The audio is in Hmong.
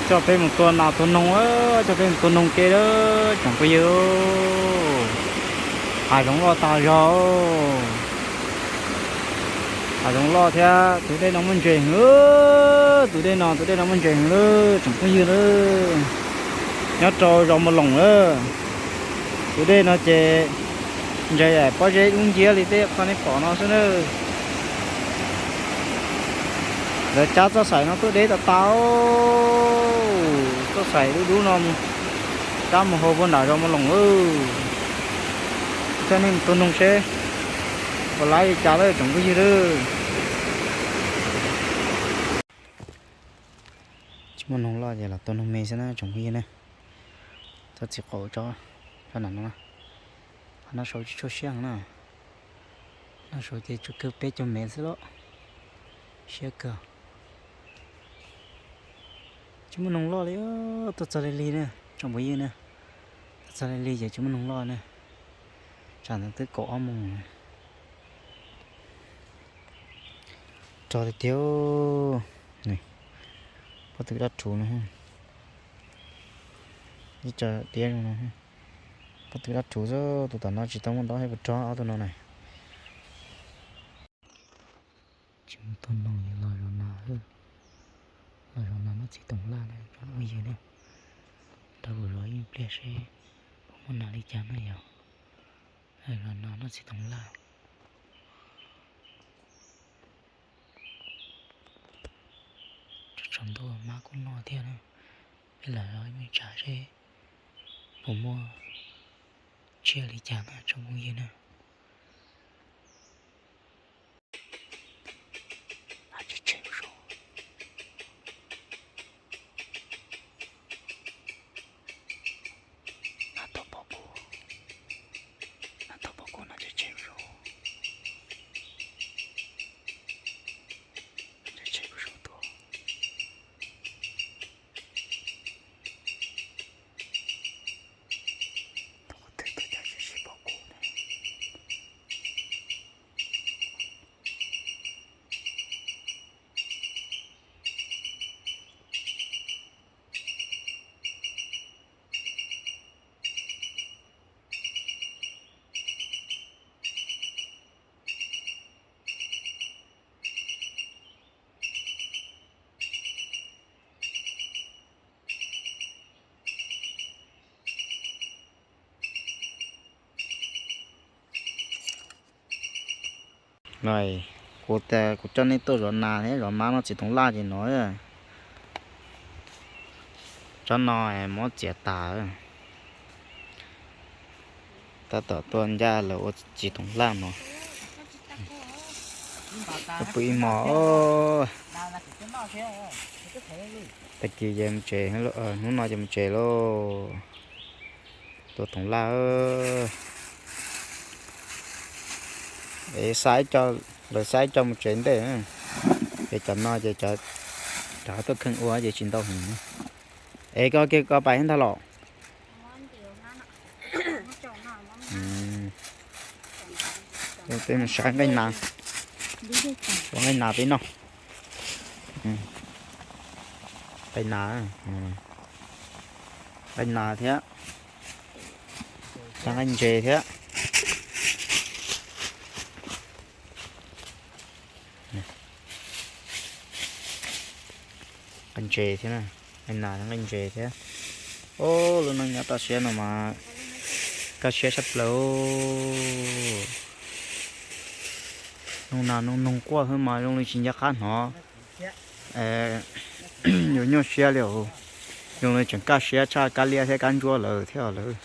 Coj peb mus tua nas tua noog, coj peb mus tua noog ke lawm tsoom phooj ywg. Hav zoov loj tag zog, hav zoov loj thiab tus dej no muaj ntses heev, tus dej no tus dej no muaj ntses heev lawm tsoom phooj ywg lawm. Nyob rau zos Mus Loos lawm, tus dej no ces ntses pob zeb dub nciab li tej qhov nej pom no xwb na. Lawv cab txoj xaim no tuaj deb tas tas, txoj xaim dub dub no cab mus hauv puag nram zos Mus Loos lawm. Coj nej mus tua noog seb puas laib li cas lawm tsoom phooj ywg lawm. Tsis muaj noog loj ces los tua noog me xwb na tsoom phooj ywg na. Txhob txiv qaum tso, tso nram no na. Qhov no saud tsis tshua siab na. Qhov no saud ces tsuas kawg peb caug mev xwb los siab kawg. Tsis muaj noog loj li, tuaj txog li lig na tsoom phooj ywg na. Tuaj txog li lig ces tsis muaj noog loj na. Tsam ntawd twb kaum ob moos. Rog tiag tiag. Pob tw dab rhuv no, ib co tiab zoo no. Pob tw dab rhuv xwb, tus tom no tsis tau muaj dob thiab puas rog ob tug no na. Tsis mus tua noog los zov nas, los zov nas muab txiv toov laj na tsoom phooj ywg na. Nrog kuv zov ib pliag seb puas muaj nas li cas na yog. Zov nas muab txiv toov laj. Tsaus ntuj mab kuj noj thiab na. Peb lam zov ib me tsam seb puas muaj tsiaj li cas na tsoom phooj ywg na. Kuv, kuv coj nej tuaj zov nas thiab zov mab noj txiv toov laj ces no, tsob no muab txiav tas. Tab tom tuaj ncaj lawv ua txiv toov laj no. Pw ib hmos. Tag kis ces mus tsev, hnub no ces mus tsev lauj. Tua toov laj. Es xa ib co, lawv xa ib co mus tsev ntej. Ces cov no ces cov tuaj kheej ua ces tsis ntau heev. Es koj kiag koj pais ntag los. Peb mus saib nqaij nas, ua nqaij nas peb noj. Nqaij nas, nqaij nas thiab, nqaij ntses thiab. Nqaij ntses thiab, nqaij nas nqaij ntses thiab. Ob, lub neej nyob toj siab no mas kaj siab tshaj plaws. Noog nas noog noog quaj xwb mas zoo li tsis nco qab hnov yuav nyuaj siab li os. Zoo li tseem kaj siab tshaj kab liab thiab kab ntsuab lawm thiab lawm.